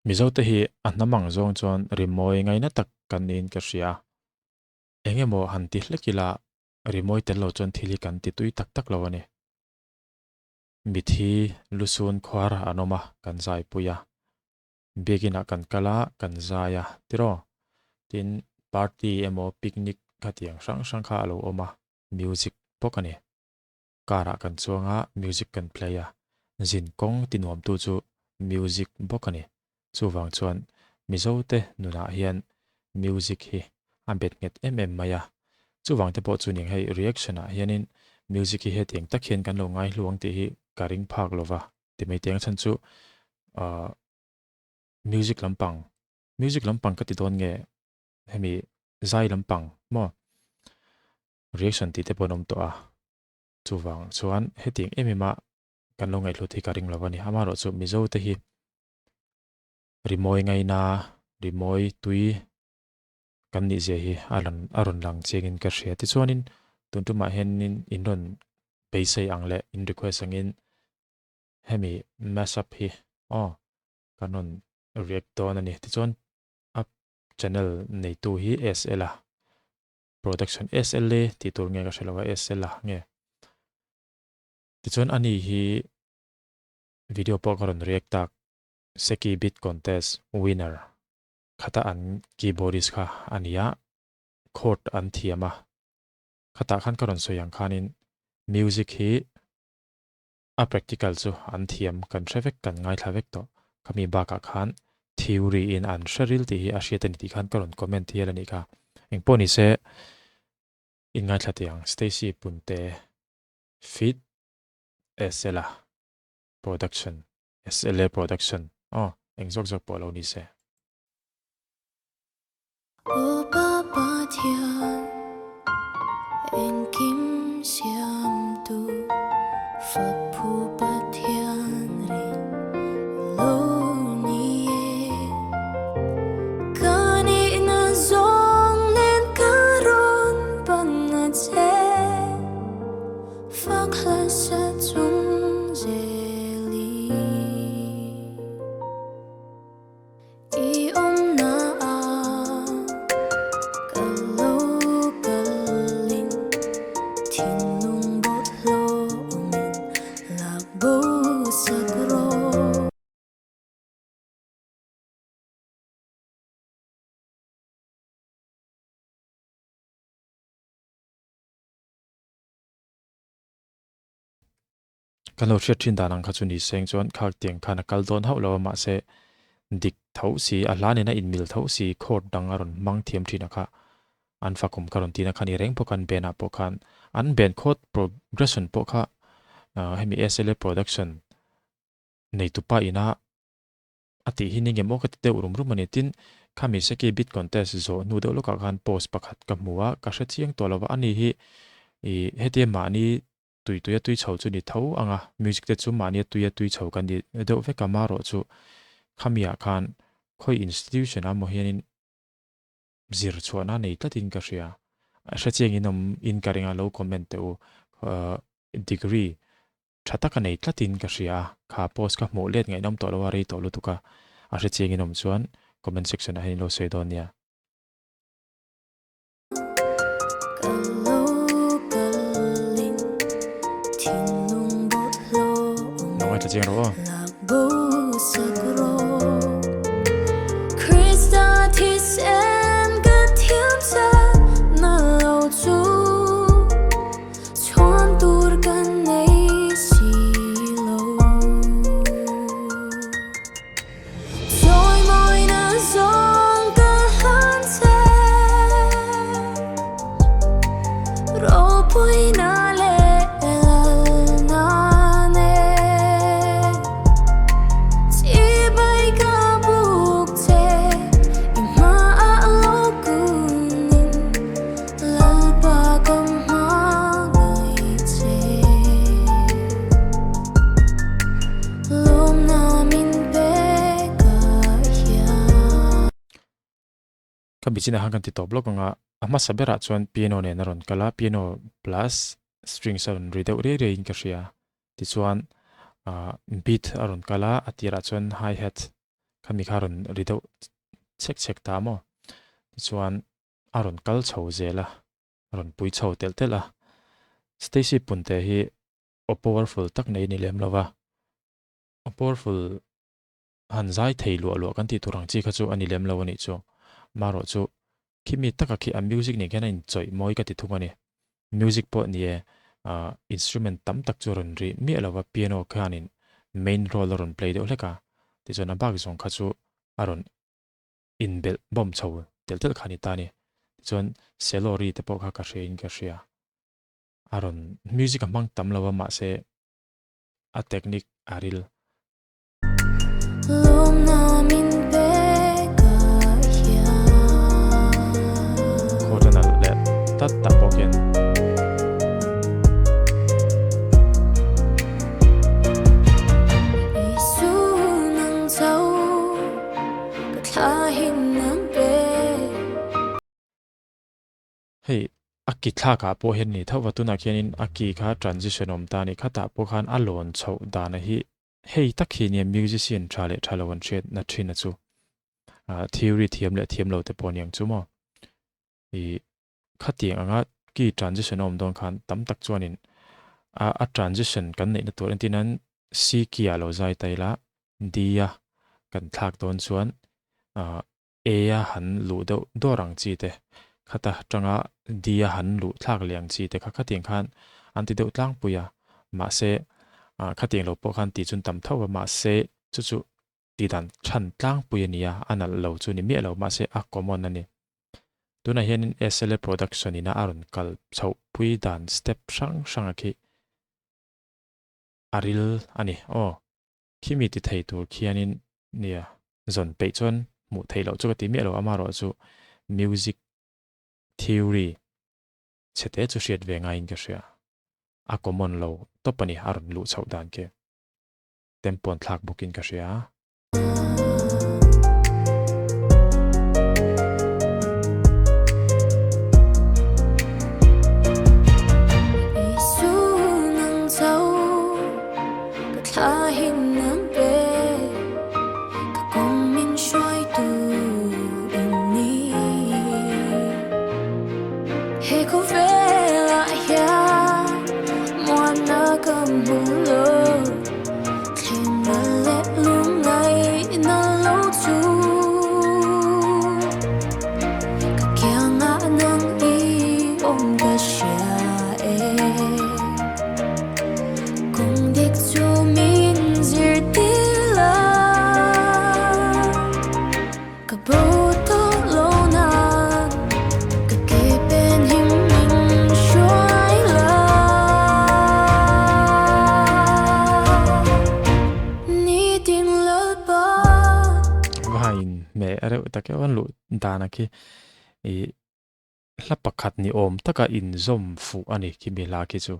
Mizote hi a hnam ang zawng chuan rimawi ngaina tak kan niin ka hria. Eng emaw han ti hlek ila rimawi tel lo chuan thil hi kan ti tui tak tak lo a ni. Mithi lusun khuar an awm a, kan zaipui a. Biakinah kan kal a, kan zai a, tiraw? Tin, party emaw picnic khatiang hrang hrang kha a lo awm a, music bawk a ni. Car ah kan chuang a, music kan play a, zin kawng ti nuamtu chu music bawk a ni. Chuvang chuan Mizote nunah hian music hi a bet nghet em em mai a. Chuvang te pawh chu ning hei reaction ah hianin music hi hetiang tak hian kan lo ngai hluang tih hi ka ring phak lova ti mai teng chhan chu ahh music lampang music lampang ka ti dawn nge hemi zai lampang maw reaction tih te pawh an awm tawh a, chuvang chuan hetiang em em a kan lo ngaihhlut hi ka ring lo a ni. Amaherawhchu Mizo te hi rimawi ngaina, rimawi tui kan nih zia hi a rawn a rawn lang chiangin ka hria. Tichuanin tun tumah hianin in rawn beisei ang leh in request angin hemi mash up hi aw kan rawn react dawn a ni. Tichuan a channel neitu hi SL a production SLA tih tur nge ka hre lo a SL a nge. Tichuan ani hi video pawh ka rawn react tak Seki Beat Contest winner khata an keyboardist kha a ni a, chord an thiam a, khatah khan ka rawn sawi ang khanin music hi a practical chu an thiam kan hre vek kan ngaithla vek tawh, khami bakah khan theory in an hre ril tih hi a hriat a ni tih khan ka rawn comment hial a nih kha. Engpawh ni se in ngaithla teh ang Stacy Punte Fit SLA Production SLA Production aw eng zawk zawk pawh lo ni se. Aw Pa Pathian engkim siamtu fak phu Pathian reng lo ni e. Ka nihna zawng nen ka rawn pan a che fak hlasa chung zel i. I awmna a ka lo kalin thinlung bawlhhlawmin lak bo sak rawh. Kan lo hriat thin dan ang kha chu ni seng chuan khak tiang khan a kal dawn hauh lo a mahse dik tho si a hla nena inmil tho si chord dang a rawn hmang thiam thin a kha an fakawm ka rawn tihna kha ni reng bawk a an band ah pawh khan an band chord progression pawh kha hemi SLA production neitupa ina A tih hi ni nge maw ka ti deuh rum rum a ni. Tin, khami Seki Beat Contest zawh hnu deuh lawkah khan post pakhat ka hmu a, ka hre chiang tawh lo va, ani hi ih hetia mahni tui tuia tui chho chu ni tho ang a, music te chu mahnia tuia tui chho kan ni deuh vek a, marawh chu khamiah khan khawi institution ah maw hianin zir chhuahna nei tlatin ka hria. Hre chiang in awm in ka ring a, lo comment teh u. Degree Tha tak a nei tlatin ka hria a, kha post kha hmuh let ngaihnawm tawh lo a, rei tawh lutuk a, a hre chiangin awm chuan comment section ah hian in lo sawi dawn nia. Ka lo kalin thinlung bawlhhlawh Lo ngaithla chiang rawh aw. lak bo sak rawh. Krista thisen ka thiam chan na lo chu. Chhuan tur kan nei si lo. Chawi mawina zawng ka hlan che. Ropuina leh lalna nen. Chibai ka buk che i hmaah lo kunin. Lalpa ka hmangaih che. Lawmna min pek ah hian. Ka bichina khan kan ti tawp lawk ang a, a hmasa berah chuan piano nen a rawn kal a, piano plus strings a rawn ri deuh riai riai in ka hria. Tichuan ah beat a rawn kal a, a tirah chuan hi hat. Khami kha rawn ri deuh chhek chhek ta maw? Tichuan a rawn kal chho zel a, rawn pui chho telh telh a. Stacy Punte hi aw powerful tak nei a ni lem lo va, aw powerful han zai thei luah luah kan tih tur ang chi kha chu a ni lem lo a nih chu. Marawh chu khimi taka khi a music nen khian a inchawih mawi ka ti thung a ni. Music pawh ni e, ah instrument tam tak chu a rawn ri miah lo va, piano khianin main role a rawn play deuh hlek a, tichuan a bak zawng kha chu a rawn inbelh bawm chho telh telh kha a ni ta a ni. Tichuan cello ri te pawh kha ka hria in ka hria. A rawn music a hmang tam lo va mahse a technique a ril. Chord a nalh leh tlat tak bawk hian. Hei a ki thlakah pawh hian a ni tho va, tunah khianin a ki kha transition awm ta a ni. Khatah pawh khan a lawn chhoh dana hi hei tak hi nia musician tha leh tha lo an hriat na thin a chu. Theory thiam leh thiam lo te pawh a niang chu maw. Ih khatiang anga key transition a awm dawn khan tam tak chuanin a a transition kan neihna tur entir nan C key ah lo zai ta ila D a kan thlak dawn chuan ah A a han luh deuh dawr ang chi te khata tanga D a han luh thlak leh ang chi te kha khatiang khan an ti deuh tlangpui a mahse ah khatiang lo pawh khan tih chun tam tho a mahse chu chu Tih dan chhan tlangpui a ni a, a nalh lo chu ni miah lo mahse a common a ni. Tunah hianin SLA production ina a rawn kal chhoh pui dan step hrang hranga khi a ril a ni. Aw, khimi ti thei tur khianin nia zawn peih chuan hmuh theih loh chu ka ti miah lo, amaherawhchu music theory chhete chu hriat ve ngaiin ka hria. A common lo tawp a ni a rawn luh chhoh dan khi. Tempo an thlak bawkin ka hria. Vain hmeh reuh tak deuh a luh dan a khi ih hla pakhat ni awm taka inzawm fuh a ni khi mi hla khi chu.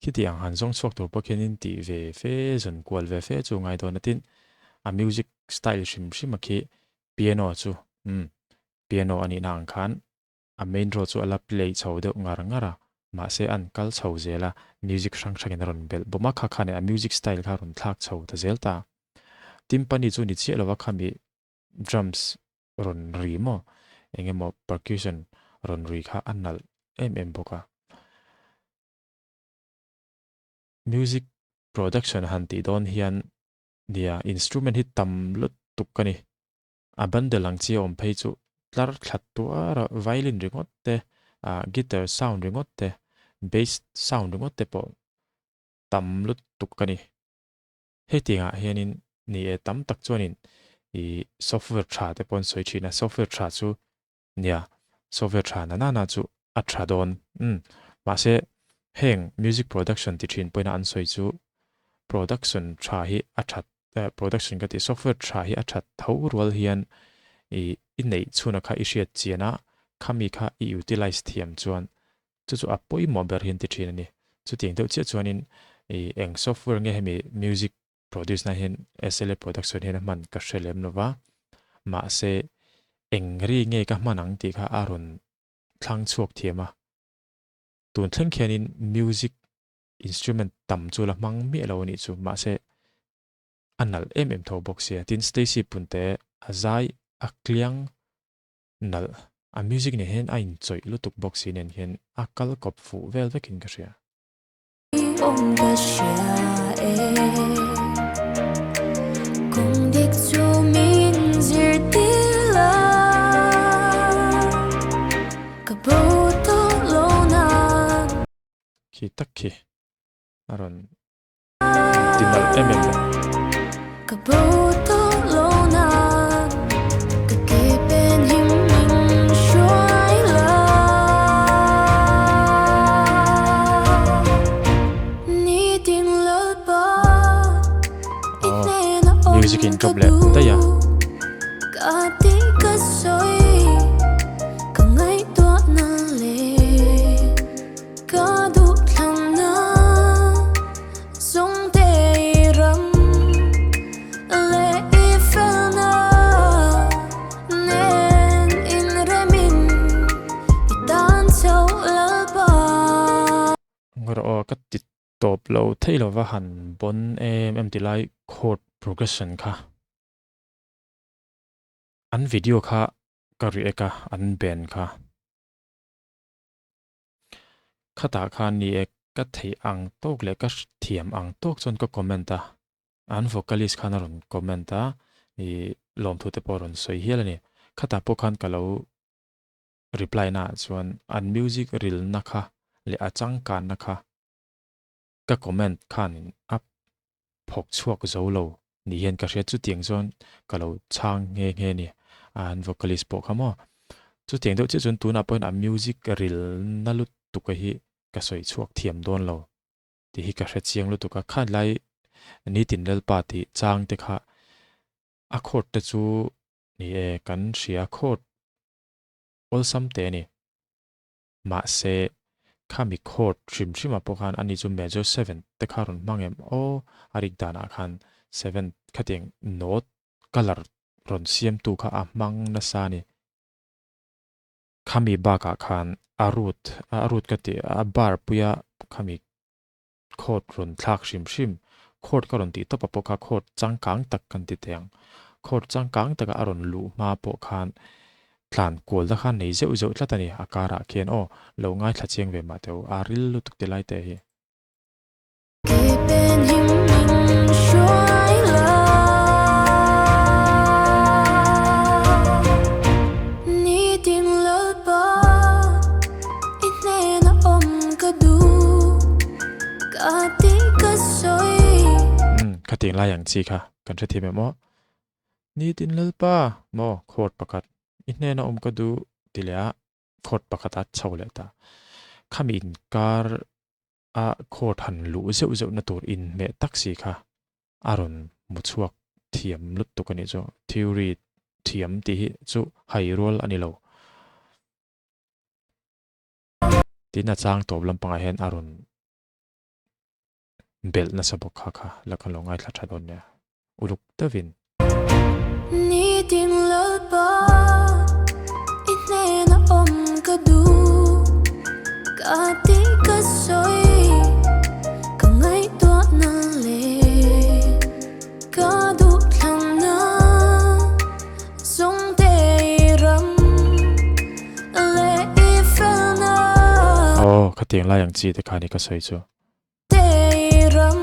Khiti ang han zawng chhuak tur pawh khianin tih ve fe, zawn kual ve fe chu ngai dawn a tin a music style hrim hrim a khi piano chu umm piano a nihna ang khan a main role chu a la play chho deuh ngar ngar a mahse an kal chho zel a music hrang hrangin a rawn belh bawm a kha khan a music style kha a rawn thlak chho ta zel ta. Timpani chu ni chiah lova khami drums rawn ri maw eng emaw percussion rawn ri kha a nalh em em bawk a. Music production han tih dawn hian nia instrument hi tam lutuk a ni. A bundle ang chi a awm phei chu tlar thla tuar a violin ringawt te, ah guitar sound ringawt te, bass sound ringawt te pawh tam lutuk a ni. Hetiangah hianin ni e tam tak chuanin ih software tha te pawh an sawi thin a, software tha chu Nia, software tha na nana chu a tha dawn. Umm, mahse heng music production ti thin pawhin an sawi chu production tha hi a that eh production ka tih software tha hi a that tho rual hian i i neih chhuna kha i hriat chian a, khami kha i utilize thiam chuan chu chu a pawimawh ber hi an ti thin a ni. Chutiang deuh chiah chuanin i eng software nge hemi music Produce na hian SLA production hian a hman ka hre lem lova, mahse eng ri nge ka hman ang tih kha a rawn thlang chhuak thiam a. Tun thleng khianin music instrument tam chu la hmang miah lo a nih chu, mahse A nalh em em tho bawk sia. Tin, Stacy Punte a zai a tliang nalh. A music nen hian a inchawih lutuk bawk si nen hian a kal kawp fuh vel vekin ka hria. Khi tak khi a rawn ti nalh em em bawk. Aw music in drop leh daih a. Ka duhthlanna zawngte i ram leh i felna nen inremin i tan chauh Lalpa. Rawh aw, ka ti tawp lo thei lova han bon em em ti lai chord progression kha. An video kha ka react a, an band kha. Khatah khan ni e, ka theih ang tawk leh ka thiam ang tawk chuan ka comment a, an vocalist khan a rawn comment a, ih lawmthu te pawh a rawn sawi hial a ni. Khatah pawh khan ka lo reply naah chuan an music rilna kha leh a changkanna kha ka comment khanin a phawk chhuak zo lo ni hian ka hria chutiang chuan ka lo chhang nghe nghe a ni an vocalist pawh kha maw chutiang deuh chiah chuan tunah pawhin a music ril na lutuk a hi ka sawi chhuak thiam dawn lo tih hi ka hre chiang lutuk a khanlai nitin Lalpa tih chang te kha a chord te chu ni e kan hria chord awlsam te a ni. Mahse, khami chord hrim hrimah pawh khan ani chu major seventh te kha rawn hmang em aw, a rik danah khan seventh khatiang note colour rawn siamtu kha a hmang nasa a ni. Khami bakah khan a root, a root ka tih, a bar puia khami chord rawn thlak hrim hrim, chord ka rawn tih tawp ah pawh kha chord changkang tak kan ti thei ang. Chord changkang taka a rawn luh hma pawh khan tlan kual te khan nei zeuh zeuh tlat a ni, a karah khian aw lo ngaithla chiang ve mah teh u, a ril lutuk ti lai teh hi. I hnena awm ka duh ka tih ka sawi. Umm khatiang lai ang chi kha kan hrethiam em aw. Nitin Lalpa maw chord pakhat i hnena awm ka duh ti leh a chord pakhat a chho leh ta. Khami inkar a chord han luh zeuh zeuh na tur inhmeh tak si kha a rawn hmu chhuak thiam lutuk a nih chu. Theory thiam tih hi chu hai rual a ni lo. Tin a chang tawp lampangah hian a rawn belh nasa bawk kha kha la kan lo ngaithla tha dawn nia uluk deuhin. Nitin Lalpa i hnena awm ka duh ka tih ka sawi ka ngaihtuahna leh ka duhthlanna Zawngte i ram leh i felna. Aw, khatiang lai ang chi te kha ni ka sawi chu. Te i ram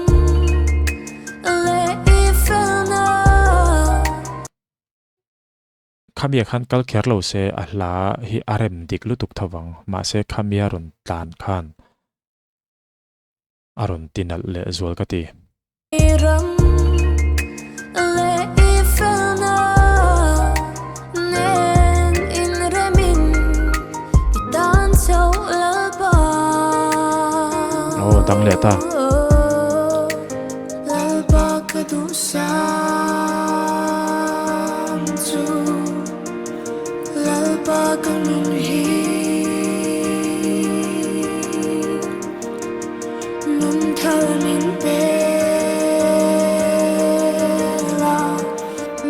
leh i felna. Khamia khan kal kher lo se a hla hi a rem dik lutuk tho vang, mahse khamia rawn tlan khan A rawn ti nalh leh zual ka ti. Ram leh i felna nen inremin i tan chauh Lalpa. Aw dang leh ta. Lalpa ka duhsam chu Lalpa ka nun hi. Nun thar min pel a,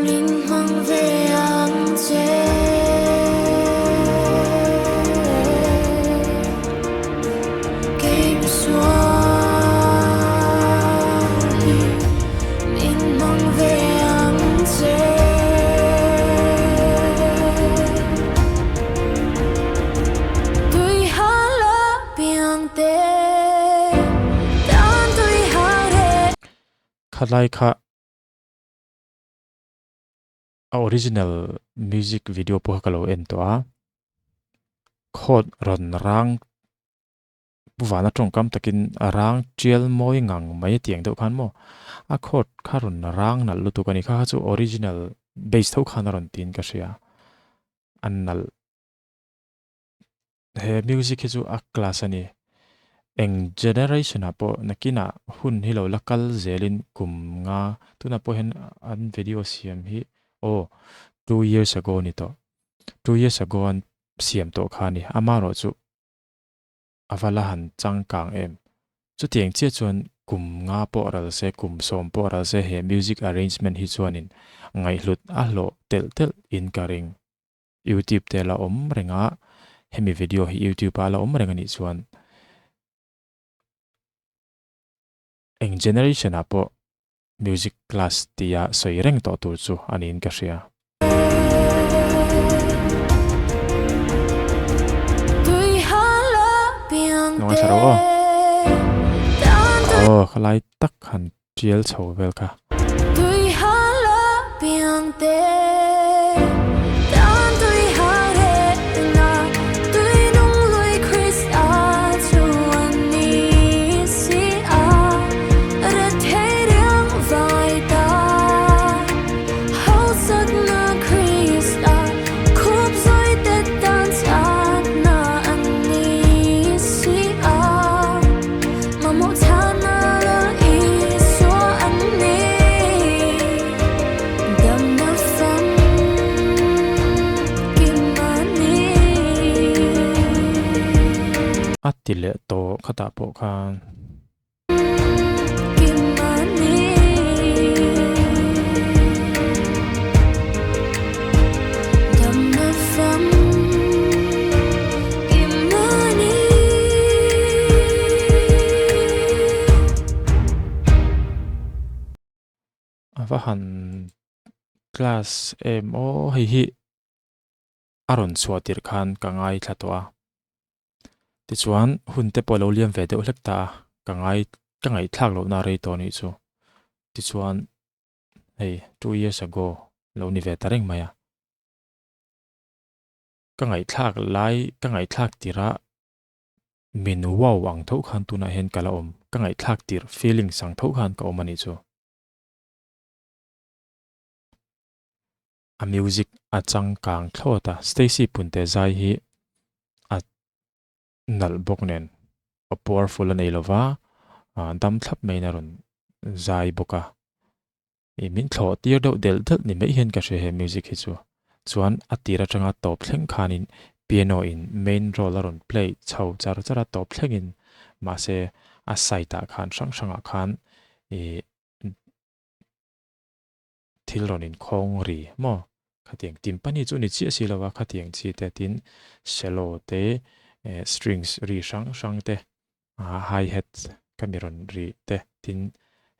min hmang ve ang che. Kei mi sual hi min hmang ve. Khalai kha a original music video pawh kha ka lo en tawh a, chord rawn rang Pu Vana tawngkam takin a rang tial mawi ngang mai a tiang deuh khan maw a chord kha rawn rang nalh lutuk a ni kha kha chu original bass tho khan a rawn tiin ka hria a nalh he music hi chu a class a ni eng generation ah pawh nakinah hun hi lo la kal zelin kum nga tunah pawh hian an video siam hi aw 2 years ago a ni tawh 2 years ago an siam tawh kha a ni amaherawhchu a va la han changkang em? Chutiang chiah chuan kum nga pawh ral se, kum sawm pawh ral se he music arrangement hi chuanin ngaihhlut a hlawh telh telh in ka ring. YouTube te la awm reng a, hemi video hi YouTube ah la awm reng a nih chuan eng generation ah pawh Music class tia sawi reng tawh tur chu a niin ka hria. Ngaithla rawh aw. Aw khalai tak han tial chho vel kha. A ti leh tawh khatah pawh khan. A va han class em aw hei hi a rawn chhuah tirh khan ka ngaithla tawh a tichuan hun te pawh a lo liam ve deuh hlek ta a ka ngai ka ngaihthlak lohna a rei tawh anih chu tichuan hei 2 years ago lo ni ve ta reng mai a ka ngaihthlak lai ka ngaihthlak tirh a min wow ang tho khan tunah hian ka la awm ka ngaihthlak tirh feelings ang tho khan ka awm anih chu. A music a changkang thlawt a, Stacy Punte zai hi a nalh bawk nen aw powerful a nei lova, dam thlap maiin a rawn zai bawk a. Ih min thlawh tir deuh delh delh ni mai hian ka hria he music hi chu. Chuan a tir atanga tawp thleng khanin piano in main role a rawn play chho char char a tawp thlengin mahse a side ah khan hrang hrangah khan ih thil rawn inkhawng ri maw? Khatiang timpani chu ni chiah si lova khatiang chi te tin cello te eh strings ri hrang hrang te ah hi hat ka mi rawn ri te tin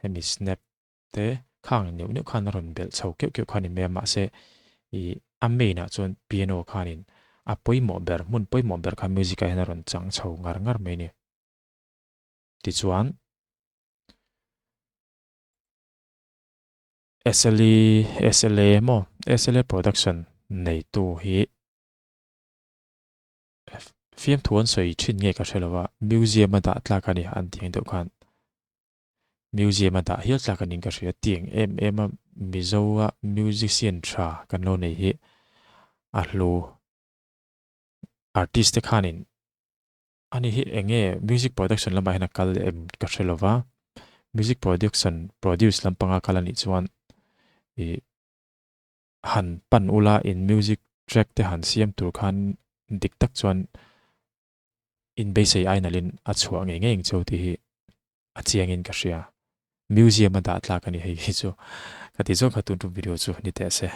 hemi snap te khang neuh neuh khan a rawn belh chho keuh keuh kha ni mai a mahse ih a main ah chuan piano khanin a pawimawh ber hmun pawimawh ber kha music ah hian a rawn chang chho ngar ngar mai a ni. Tichuan. SLE SLA maw SLA production neitu hi fiamthu an sawi thin nge ka hre lo a museum a dah tlak a ni an tih ang deuh khan museum a dah hial tlak a niin ka hria tiang em em a Mizo a musician tha kan lo nei hi a hlu artist te khanin Ani hi eng nge music production lamah hian a kal em ka hre lova, music production produce lampanga kal anih chuan ih han pan ula in music track te han siam tur khan dik tak chuan in beisei ai nalhin a chhuah ngei ngei ang cheu tih hi a chiangin ka hria. Museum a dah tlak a ni hei hi chu ka ti zawk kha tun tum video chu ni teh se.